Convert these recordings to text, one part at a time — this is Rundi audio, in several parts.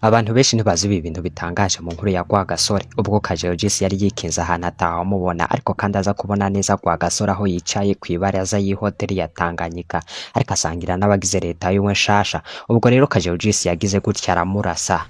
Abantu benshi ntibazi ibi bintu bitangaje mu nkuru ya Rwagasore. Ubwo Kajeogis yari yikinze ahantu atawamubona, ariko kandi aza kubona neza Rwagasore aho yicaye kw'ibaraza y'ihoteli ya Tanganyika, ariko asangira n'abagize leta yiwe nshasha. Ubwo rero Kajeogis yagize gutya aramurasa.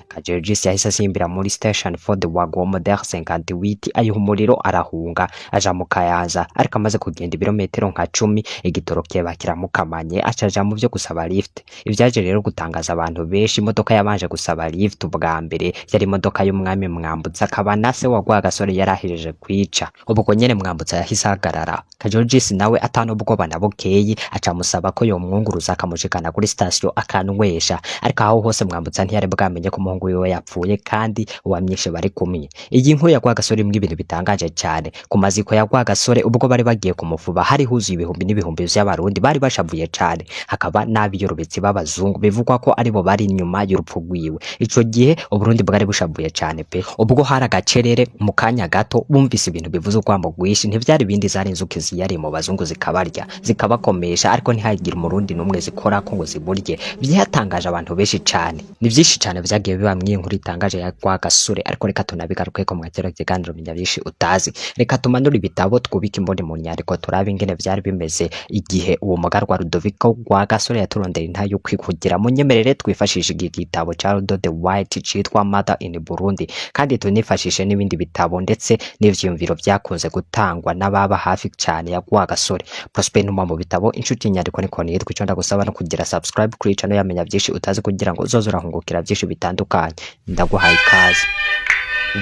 Kajeogis yahise asimbira muri station Ford Wagon Model 58, ayiha umuriro, arahunga aja mu Kayanza. Ariko amaze kugenda ibirometero nka 10, igitoro kiba kiramukamanye, aca aja mu vyo gusaba lift. Ivyaje rero gutangaza abantu benshi, imodoka yabanje gusaba lift ubwa mbere yari imodoka y'umwami Mwambutsa, akaba na se wa Rwagasore yari ahejeje kwica. Ubwo nyene Mwambutsa yahise ahagarara, Kajeogis nawe atana ubwoba na bukeyi, aca amusaba ko yomwunguruza akamushikana kuri station akanywesha. Ariko aho hose Mwambutsa ntiyari bwamenye ko umuhungu wiwe yapfuye kandi uwamwishe bari kumwe. Iyi nkuru ya Rwagasore irimwo ibintu bitangaje cyane. Ku maziko ya Rwagasore, ubwo bari bagiye kumufuba, hari huzuye ibihumbi n'ibihumbi vy'Abarundi bari bashavuye cane, hakaba n'abiyorobetsi b'abazungu bivugwa ko aribo bari inyuma y'urupfu rwiwe. Ico gihe Uburundi bwari bushavuye cane pe. Ubwo hari agacerere, mu kanya gato bumvise ibintu bivuze urwamo rwinshi. Ntivyari ibindi, zari inzuki ziyari mu bazungu, zikabarya zikabakomesha, ariko ntihagire Umurundi n'umwe zikorako ngo ziburye. Vyatangaje abantu benshi cane. Ni vyinshi cane vyagiye biba mw'iyi nkuru itangaje ya Rwagasore, ariko reka tunabigarukeko mu kino kiganiro Menya Vyinshi Utazi. Reka tumanure ibitabo, twubike imboni mu nyandiko, turabe ingene vyari bimeze igihe uwo mugarwa Rudoviko Rwagasore yaturondera intahe y'ukwikugira. Munyemerere twifashishe iki gitabo ca Rudo the White citwa Murder in Burundi, kandi tunifashishe n'ibindi bitabo ndetse n'ivyiyumviro vyakunze gutangwa n'ababa hafi cane ya Rwagasore. Prosper Ntumwa mu bitabo, inshuti y'inyandiko niko nitwa. Ico ndagusaba no kugira subscribe kuri channel ya Menya Vyinshi Utazi, kugira ngo uzoze urahungukira vyinshi bitandukanye. Ndaguhaye ikaze.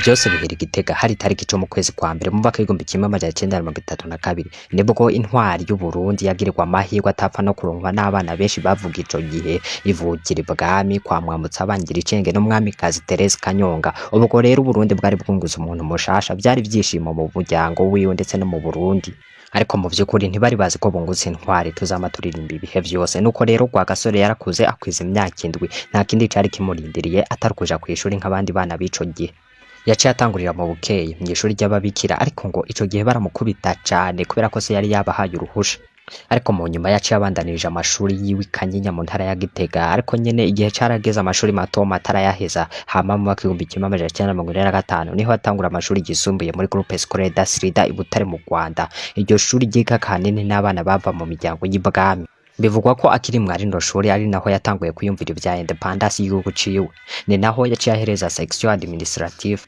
Byose bihera Igitega, hari itariki 10 mu kwezi kwa mbere mu mwaka w'1932. Nibwo intwari y'Uburundi yagirirwa amahirwe atapfa no kuronkwa n'abana benshi bavuga ico gihe, ivukira ibwami kwa Mwambutsa Bangira Icenge n'umwamikazi Therese Kanyonga. Ubwo rero Uburundi bwari bwunguze umuntu mushasha, byari ivyishimo mu muryango wiwe ndetse no mu Burundi, ariko mu vy'ukuri ntibari bazi ko bungutse intwari tuzama turirimba ibihe vyose. Nuko rero Rwagasore yarakuze, akwiza imyaka 7. Nta kindi cari kimurindiriye atari kuja kw'ishuri nk'abandi bana b'ico gihe. Yaciye atangurira mu Bukeye, mw'ishuri ry'ababikira, ariko ngo ico gihe baramukubita cane kubera ko se yari yabahaye uruhusha. Ariko mu nyuma yaciye abandanirije amashuri yiwe i Kanyinya mu ntara ya Gitega, ariko nyene igihe carageze amashuri mato mato arayaheza. Hama mu mwaka w'1945 niho atangura amashuri yisumbuye muri Groupe Scolaire d'Astrida i Butare mu Rwanda. Iryo shuri ryiga kanini n'abana bava mu miryango y'ibwami. Bivugwa ko akiri mwa rino shuri ari naho yatanguye kwiyumvira ivya indépendance y'igihugu ciwe. Ni naho yaciye ahereza section administrative.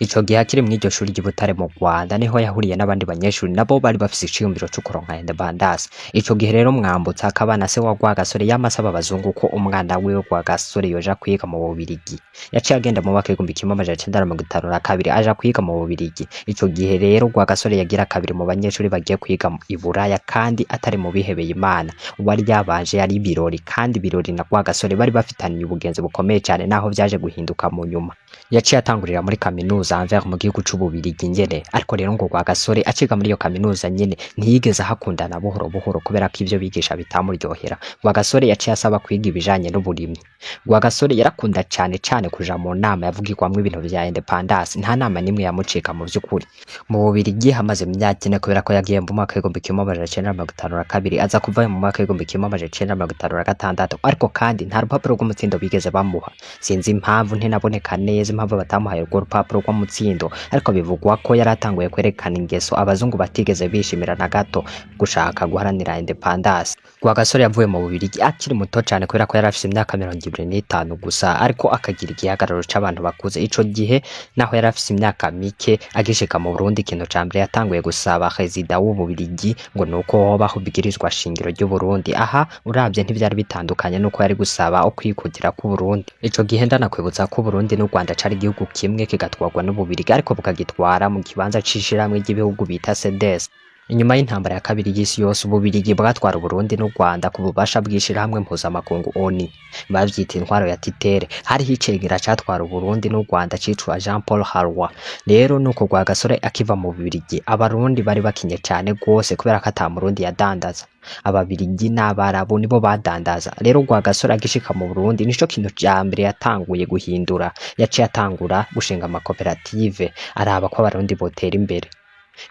Ico gihe akiri mw'iryo shuri ry'i Butare mu Rwanda, niho yahuriye n'abandi banyeshuri nabo bari bafise iciyumviro co kuronka indépendance. Ico gihe rero Mwambutsa akaba na se wa Rwagasore yama asaba abazungu ko umwana wiwe Rwagasore yoja kwiga mu Bubirigi. Yaciye agenda mu mwaka w'1952, aja kwiga mu Bubirigi. Ico gihe rero Rwagasore yagira kabiri mu banyeshuri bagiye kwiga i Buraya kandi atari mu bihebeye Imana. Uwari yabanje yari Birori, kandi Birori na Rwagasore bari bafitaniye ubugenzi bukomeye cane, naho vyaje guhinduka mu nyuma. Yaciye atangurira muri kaminuza Anvers mu gihugu c'Ububirigi nyene. Ariko rero ngo Rwagasore aciga muri iyo kaminuza nyene ntiyigeze ahakundana buhoro buhoro, kubera ko ivyo bigisha bitamuryohera. Rwagasore yaciye asaba kwiga ibijanye n'uburimyi. Rwagasore yarakunda cane cane kuja mu nama yavugirwamwo ibintu vya indépendance, nta nama nimwe yamucika mu vy'ukuri. Mu Bubirigi hamaze imyaka 4, kubera ko yagiye mu mwaka w'1952, aza kuvayo mu mwaka w'1956. Ariko kandi nta rupapuro rw'umutsindo bigeze bamuha. Sinzi impamvu, ntinaboneka neza impamvu batamuhaye urwo rupapuro rw'umutsindo, ariko bivugwa ko yari atanguye kwerekana ingeso abazungu batigeze bishimira na gato, gushaka guharanira indépendance. Rwagasore yavuye mu Bubirigi akiri muto cane, kubera ko yari afise imyaka 25 gusa, ariko akagira igihagararo c'abantu bakuze. Ico gihe naho yari afise imyaka mike, agishika mu Burundi, ikintu ca mbere yatanguye gusaba rezida w'Ububirigi ngo nuko hobaho ibwirizwa shingiro ry'Uburundi. Aha uravye ntivyari bitandukanye nuko yari gusaba ukwikukira kw'Uburundi. Ico gihe ndanakwibutsa ko Uburundi n'u Rwanda cari igihugu kimwe, kigatwarwa n'Ububirigi, ariko bukagitwara mu kibanza c'ishirahamwe ry'ibihugu bita CDS. Inyuma y'intambara ya kabiri y'isi yose, Ububirigi bwatwara Uburundi n'u Rwanda ku bubasha bw'ishirahamwe mpuzamakungu ONU, bavyita intwaro ya tutelle. Hariho icegera catwara Uburundi n'u Rwanda citwa Jean Paul Harroy. Rero nuko Rwagasore akiva mu Bubirigi, Abarundi bari bakinye cane gose, kubera ko ata Murundi yadandaza, Ababirigi n'Abarabu nibo badandaza. Rero Rwagasore agishika mu Burundi, nico kintu ca mbere yatanguye guhindura. Yaciye atangura gushinga amakoperative, araba ko Abarundi botera imbere.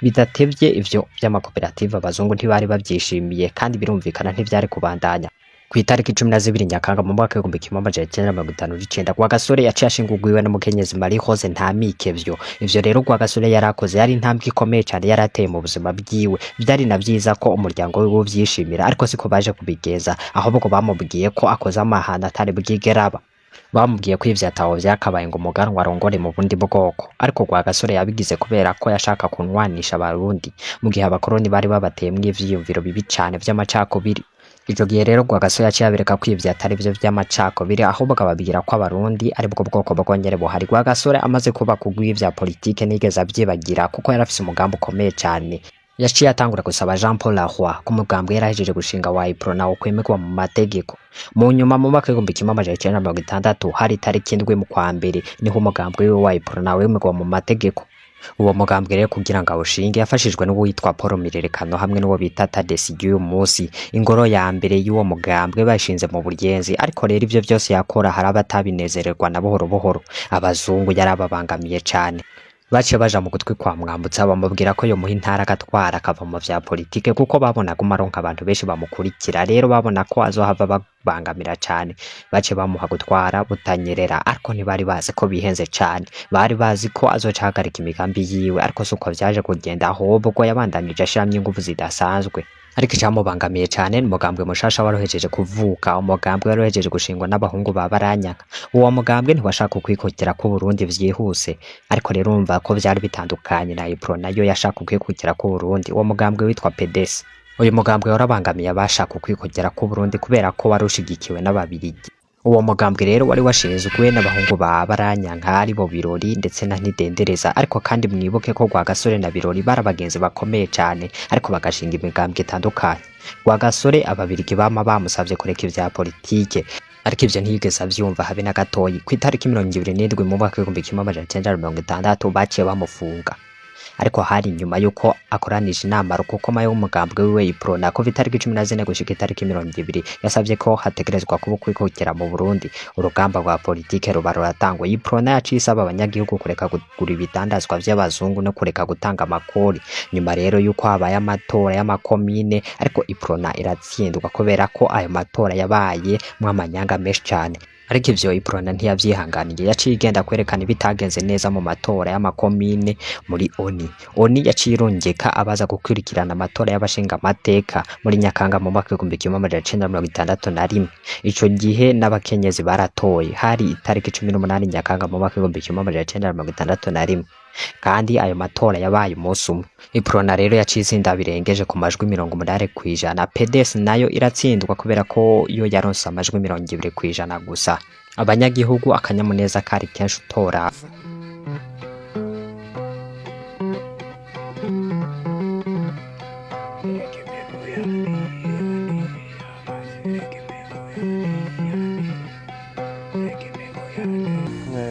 Bidatevye ivyo vy'amakoperative abazungu ntibari bavyishimiye, kandi birumvikana ntivyari kubandanya. Kw'itariki 12 Nyakanga mu mwaka w'1959, Rwagasore yaciye ashinga urwiwe n'umukenyezi Marie Rose Ntamikevyo. Ivyo rero Rwagasore yarakoze yari intambwe ikomeye cane yari ateye mu buzima bwiwe. Vyari na vyiza ko umuryango wiwe uvyishimira, ariko siko baje kubigeza, ahubwo bamubwiye ko akoze amahano atari bwigere aba. Bamubwiye ko ivyo ataho vyakabaye ngo umuganwa arongore mu bundi bwoko, ariko Rwagasore yabigize kubera ko yashaka kunwanisha Abarundi mu gihe abakoroni bari babateyemwo ivyiyumviro bibi cane vy'amacakubiri. Ico gihe rero Rwagasore yaciye abereka ko ivyo atari vyo vy'amacakubiri, ahubwo akababwira ko Abarundi aribwo bwoko bwonyene buhari. Rwagasore amaze kubaka urwiwe vya politike ntiyigeze avyibagira, kuko yari afise umugambi ukomeye cane. Yaciye atangura gusaba Jean Paul Laroy ko umugambwe yarahejeje gushinga wa UPRONA wokwemerwa mu mategeko. Mu nyuma, mu mwaka w'1960, hari itariki 7 mu kwa mbere, niho umugambwe wiwe wa UPRONA wemerwa mu mategeko. Uwo mugambwe rero kugira ngo awushinge yafashijwe n'uwitwa Paul Mirerekano hamwe n'uwo bita Tadesi ry'uyu munsi. Ingoro ya mbere y'uwo mugambwe bashinze mu Buyenzi, ariko rero ivyo vyose yakora hari abatabinezererwa na buhoro buhoro. Abazungu yarababangamiye cane. Baciye baja mu gutwi kwa Mwambutsa, bamubwira ko yomuha intara agatwara akava mu vya politike, kuko babona aguma aronka abantu benshi bamukurikira. Rero babona ko azohava babangamira cane. Baciye bamuha gutwara Butanyerera, ariko ntibari bazi ko bihenze cane. Bari bazi ko azoca ahagarika imigambi yiwe, ariko suko vyaje kugenda, ahubwo yabandanije ashiramwo inguvu zidasanzwe. Ariko icamubangamiye cane ni umugambwe mushasha warohejeje kuvuka, umugambwe warohejeje gushingwa n'abahungu ba Baranyanka. Uwo mugambwe ntiwashaka ukwikukira k'Uburundi vyihuse, ariko rero urumva ko vyari bitandukanye na UPRONA nayo yashaka ukwikukira k'Uburundi. Uwo mugambwe witwa PDS. Uyu mugambwe warabangamiye abashaka ukwikukira k'Uburundi kubera ko wari ushigikiwe n'Ababirigi. Uwo mugambwe rero wari washinzwe n'abahungu ba Baranyanka, aribo Birori ndetse na Ntidendereza. Ariko kandi mwibuke ko Rwagasore na Birori bari abagenzi bakomeye cane, ariko bagashinga imigambwe itandukanye. Rwagasore Ababirigi bama bamusavye kureka ivya politike, ariko ivyo ntiyigeze avyumva habe na gatoyi. Kw'itariki 27 mu mwaka w'1960 baciye bamufunga, ariko hari inyuma yuko akoranije inama rukokoma y'umugambwe wiwe UPRONA kuva itariki 14 gushika itariki 20. Yasavye ko hategerezwa kuba ukwikukira mu Burundi. Urugamba rwa politike ruba ruratanguye. UPRONA yaciye isaba abanyagihugu kureka kugura ibidandazwa vy'abazungu no kureka gutanga amakori. Nyuma rero yuko habaye amatora y'amakomine, ariko UPRONA iratsindwa kubera ko ayo matora yabaye mwo amanyanga menshi cane. Ariko ivyo UPRONA ntiyavyihanganiye, yaciye igenda kwerekana ibitagenze neza mu matora y'amakomine muri ONU. ONU yaciye irungika abaza gukurikirana amatora y'abashingamateka muri Nyakanga mu mwaka w'1961. Ico gihe n'abakenyezi baratoye, hari itariki 18 Nyakanga mu mwaka w'1961, kandi ayo matora yabaye umunsi umwe. UPRONA rero yaciye itsinda birengeje ku majwi 80%. PDS nayo iratsindwa kubera ko yo yaronse amajwi 20% gusa. Abanyagihugu akanyamuneza kari kenshi utora.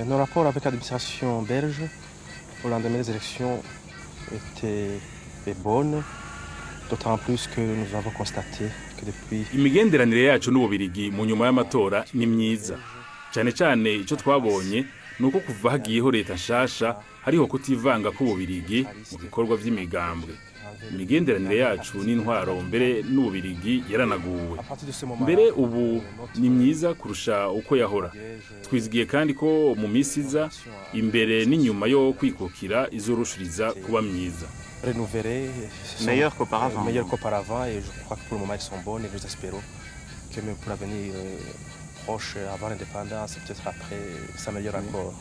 Nos rapports avec l'administration belge au lendemain des élections étaient bonnes, d'autant plus que nous avons constaté que depuis Imigenderanire yacu n'Ububirigi mu nyuma y'amatora ni myiza cyane cyane. Icyo twabonye ni uko kuva hagiyeho leta nshasha hariho kutivanga k'Ububirigi mu bikorwa vy'imigambwe. Imigenderanire yacu n'intwaro mbere n'Ububirigi yaranaguwe. À partir de ce moment, Mbere ubu ni myiza kurusha uko yahora. Twizigiye kandi ko mu minsi iza imbere n'inyuma yo kwikukira izorushiriza kuba myiza. Renouvelées, sont Meilleures qu'auparavant. Meilleures qu'auparavant, et je crois que pour le moment elles sont bonnes et nous espérons que même pour l'avenir proche, avant l'indépendance et peut-être après, s'améliore encore.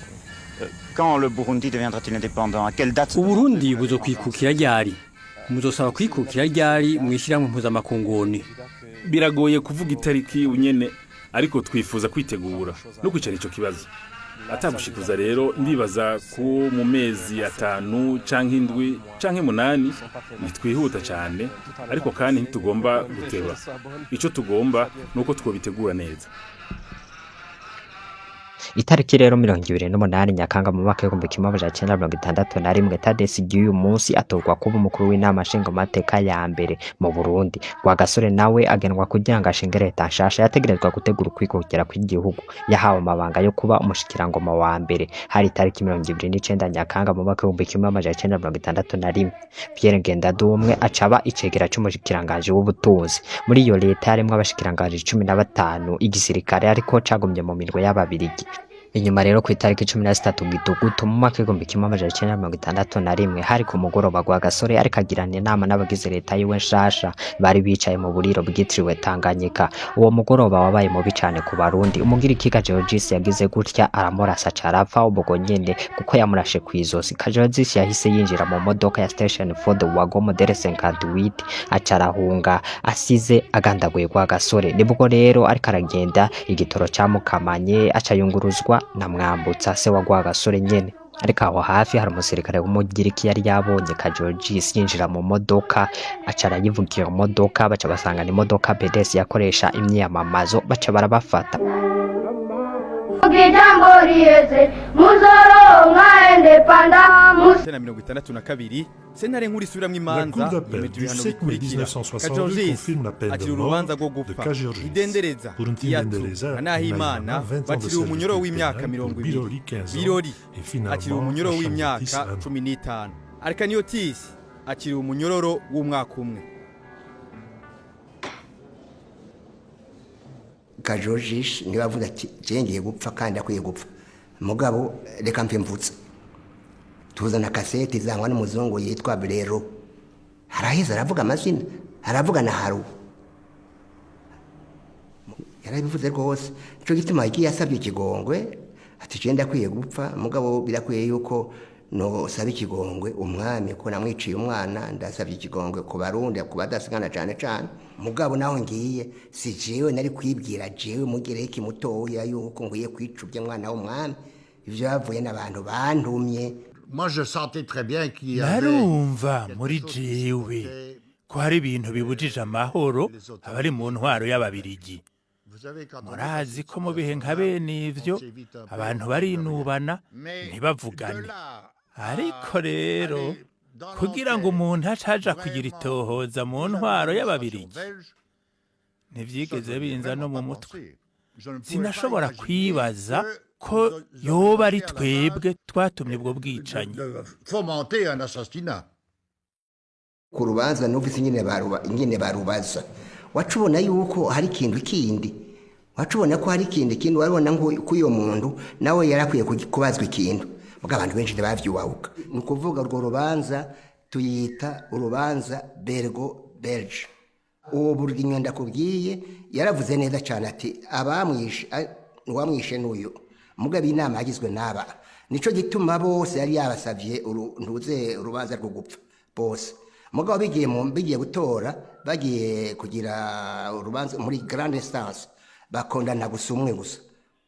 Quand le Burundi deviendra-t-il indépendant? À quelle date? Uburundi buzokwikukira ryari? Muzosaba kwikukira ryari mu ishyirahamwe mpuzamakungu ONU? Biragoye kuvuga itariki unyene, ariko twifuza kwitegura no kwicara ico kibazo atagushikuza. Rero ndibaza ko mu mezi 5 canke 7 canke 8. Ntitwihuta cyane, ariko kandi ntitugomba guteba. Ico tugomba nuko twobitegura neza. Itariki rero 28 Nyakanga mu mwaka w'1961, Tadesi ry'uyu munsi atorwa kuba umukuru w'inama nshingamateka ya mbere mu Burundi. Rwagasore nawe agenwa kugira ngo ashinge leta nshasha yategerezwa gutegura ukwikukira kw'igihugu. Yahawe amabanga yo kuba umushikirangoma wa mbere. Hari itariki 29 Nyakanga mu mwaka w'1961. Pierre Ngendandumwe acaba icegera c'umushikiranganji w'ubutunzi. Muri iyo leta harimwo abashikiranganji 15, igisirikare ariko cagumye mu minwe y'Ababirigi. Inyuma rero, ku itariki 13 Gitugutu mu mwaka w'1961, hari ku mugoroba, Rwagasore ariko agirana inama n'abagize leta yiwe nshasha. Bari bicaye mu buriro bwitiriwe Tanganyika. Uwo mugoroba wabaye mubi cane ku Barundi. Umugiriki Kajorgis yagize gutya aramurasa, carapfa ubwo nyene, kuko yamurashe kw'izosi. Kajorgis yahise yinjira mu modoka ya Station Ford Wagon modèle 58, aca arahunga asize agandaguye Rwagasore. Nibwo rero ariko aragenda, igitoro camukamanye, aca yunguruzwa na Mwambutsa, se wa Rwagasore nyene. Ariko aho hafi hari umusirikare w'Umugiriki yari yabonye Kajorgis yinjira mu modoka, aca arayivugira modoka. Baca basangana imodoka BDS yakoresha imyiyamamazo, baca barabafata. Ijambo riheze muzoronka indépendance. Na 62, sentare nkuru isubiramwo imanza Cour d'appel yemeje du ibihano 7 mai bikurikira: 1962 Kajorgis confirme la peine de akiri mort urubanza rwo de gupfa, Kajorgis, Idendereza, Burunti Iyatu Ndendereza na Nahimana Nahimana, 20 ans de bakiriwe umunyoro servitude w'imyaka pénale, mirongo pour ibiri, Birori, 15 ans, Birori et finalement akiriwe umunyoro Achaniotis, w'imyaka 1 an. 15, Arikaniyotis akiriwe umunyororo w'umwaka umwe. Kajorgis niwe avuga ati: "Je ngiye gupfa kandi akwiye gupfa, mugabo reka mve mvutse." Tuzana kasete izangwa n'umuzungu yitwa Brero. Araheza aravuga amazina, aravuga na haru, yarabivuze rwose. Nico gituma yagiye asabye ikigongwe, ati: "Je ndakwiye gupfa, mugabo birakwiye yuko nosaba ikigongwe umwami ko namwiciye umwana. Ndasabye ikigongwe ku Barundi, ku badasigana cane cane. Mugabo naho ngiye, si jewe nari kwibwira, jewe Mugereki mutoya, yuko nkwiye kwica mwana w'umwami. Ivyo bavuye n'abantu bantumye." Moi, je sentais très bien qu'il y avait Narumva muri jewe ko hari ibintu bibujije amahoro abari mu ntwaro y'Ababirigi. Murazi ko mu bihe nka bene ivyo abantu barinubana, ntibavugane. Ariko rero kugira ngo umuntu acaja kugira itohoza mu ntwaro y'Ababirigi, ntivyigeze binza no mu mutwe. Sinashobora kwibaza ko yoba ari twebwe twatumye ubwo bwicanyi. Fomenter un assassinat. Ku rubanza numvise nyine barubaza, waca ubona yuko hari ikintu kindi, waca ubona ko hari ikindi kintu, warabona ngo ko uyo muntu nawe yarakwiye kubazwa ikintu, muga abantu benshi ntibavyubahuka. Ni ukuvuga urwo rubanza tuyita urubanza belgo belge. Uwo Burwinywa ndakubwiye yaravuze neza cyane ati: "Abamwishe, uwamwishe n'uyu, mugabo inama yagizwe n'aba." Nico gituma bose yari yabasabye ntuze urubanza rwo gupfa bose. Mugabo bigiye gutora, bagiye kugira urubanza muri grande instance, bakondana gusa umwe gusa,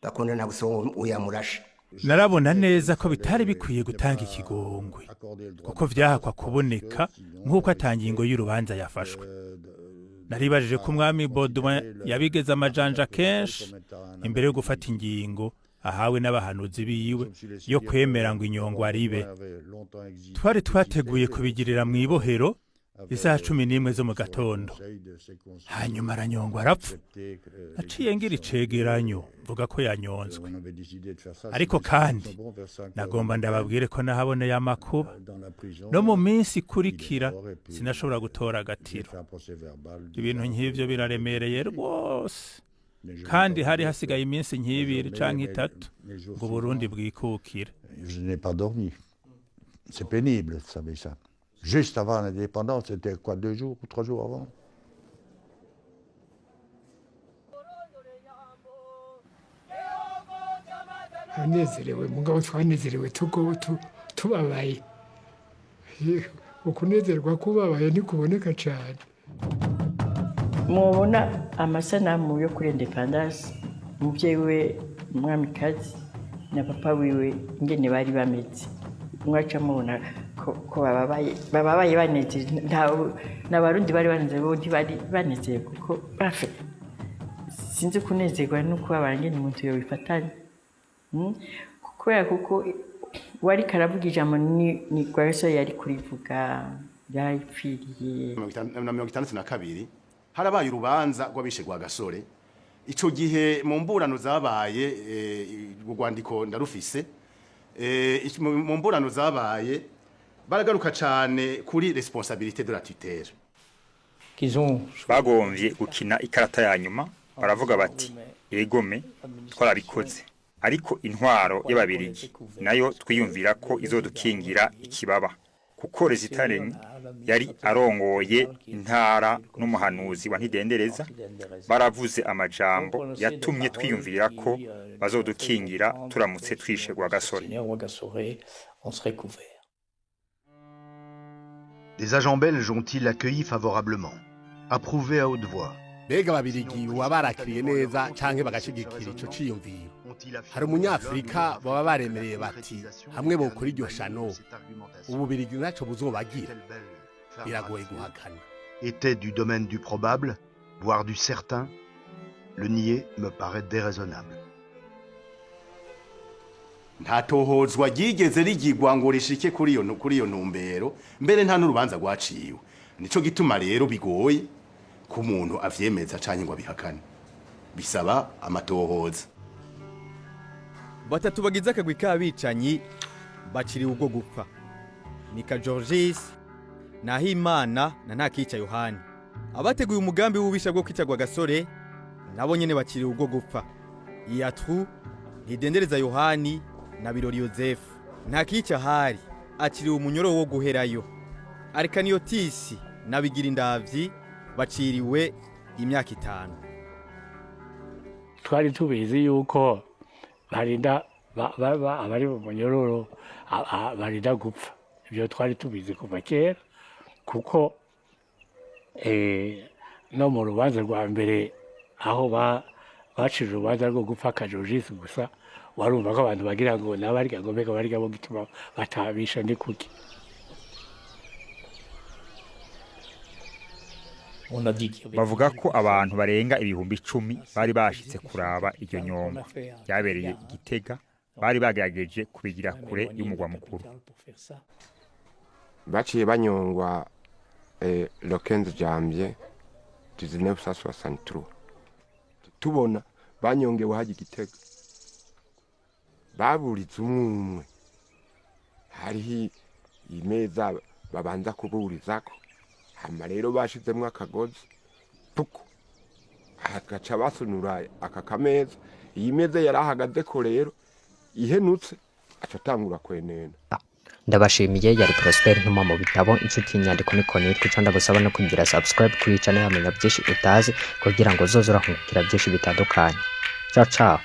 bakondana gusa uyamurashe. Narabona neza ko bitari bikwiye gutanga ikigongwe, kuko vyahakwa kuboneka nk'uko atangingo y'urubanza yafashwe. Naribajije ko umwami Baudouin yabigeze amajanja kenshi imbere yo gufata ingingo ahawe n'abahanuzi biwe yo kwemera ngo inyongo aribe. Twari twateguye kubigirira mu ibohero isaha 11 zo mu gatondo, hanyuma aranyongwa arapfa. Naciye ngira icegeranyo mvuga ko yanyonzwe. Ariko kandi nagomba ndababwire ko nahaboneye amakuba. No mu minsi ikurikira sinashobora gutora agatiro. Ibintu nk'ivyo biraremereye rwose, kandi hari hasigaye iminsi nk'ibiri canke itatu ngo Burundi bwikukire. Je n'ai pas dormi. C'est pénible, vous savez ça. Juste avant l'indépendance, c'était quoi, 2 jours ou 3 jours avant. Anezerewe, mugabo twanezerewe tubabaye. Ukunezerwa kubabaye ntikuboneka cyane. Mubona amasanamu yo kuri indépendance, umubyeyi we umwamikazi na papa wiwe ingene bari bameze, mwaca mubona ko bababaye banezerewe. N'Abarundi bari banezerewe, ntibari banezerewe kuko bafe sinzi kunezerwa no kubabara ngene umuntu yobifatanya. Kubera kuko wari karavuga ijambo ni Rwagasore yari kurivuga, yarayipfiriye. Na 62 harabaye urubanza rw'abishe Rwagasore. Ico gihe mu mburano zabaye, urwandiko ndarufise, mu mburano zabaye baragaruka cane kuri responsabilité de la tutelle. Bagomvye gukina ikarata ya nyuma, baravuga bati: "Egome, twarabikoze, ariko intwaro y'Ababirigi nayo twiyumvira ko izodukingira ikibaba," kuko Rezitarenyi yari arongoye intara n'umuhanuzi wa Ntidendereza baravuze amajambo yatumye twiyumvira ko bazodukingira turamutse twishe Rwagasore. Des agents belges ont-ils accueilli favorablement, approuvé à haute voix? Mbega Ababirigi baba barakiriye neza canke bagashigikira ico ciyumviro? Hari Umunyafurika baba baremereye bati hamwe bokora iryo shano, Ububirigi ntaco buzobagira? Biragoye guhakana. Était du domaine du probable, voire du certain, le nier me paraît déraisonnable. Nta tohozwa ryigeze rigirwa ngo rishike kuri iyo ntumbero, mbere nta n'urubanza rwaciwe. Nico gituma rero bigoye ko umuntu avyemeza canke ngo abihakane, bisaba amatohoza. Batatu bagize akagwi k'abicanyi baciriwe ubwo gupfa: Nika Georgis, Nahimana na Ntakica Yohani. Abateguye umugambi w'ububisha bwo kwica Rwagasore nabo nyene bakiriwe ubwo gupfa: Iyatru, Ntidendereza Yohani na Birori Yozefu. Ntakica hari akiriwe umunyoro wo guherayo. Arikaniyotisi na Bigirindavyi baciriwe imyaka 5. Twari tubizi yuko barinda abari mu munyororo barinda gupfa. Ibyo twari tubizi kuva kera, kuko no mu rubanza rwa mbere aho bacira urubanza rwo gupfa Kajojisi gusa, warumva ko abantu bagira ngo nabarya ngo mbega barya bo gituma batabisha ni kuki? Bavuga ko abantu barenga 10.000 bari bashitse kuraba iryo nyongwa ryabereye i Gitega. Bari bagerageje kubigira kure y'umugwa mukuru. Baciye banyongwa le 15 janvier 1963. Tubona banyongewe hajya Igitega, baburitse umwe umwe, hariho imeza babanza kuburizako, hama rero bashizemwo akagozi puku, hagaca basunura aka kameza. Iyi meza yari ahagazeko rero ihenutse, aca atangura kwenena. Ndabashimiye. Yari Prosper Ntuma mu bitabo, inshuti y'inyandiko. Niko nitwa. Ico ndagusaba no kugira subscribe kuri channel, yamenya byinshi utazi, kugira ngo uzoze urahungukira byinshi bitandukanye. Ciao ciao.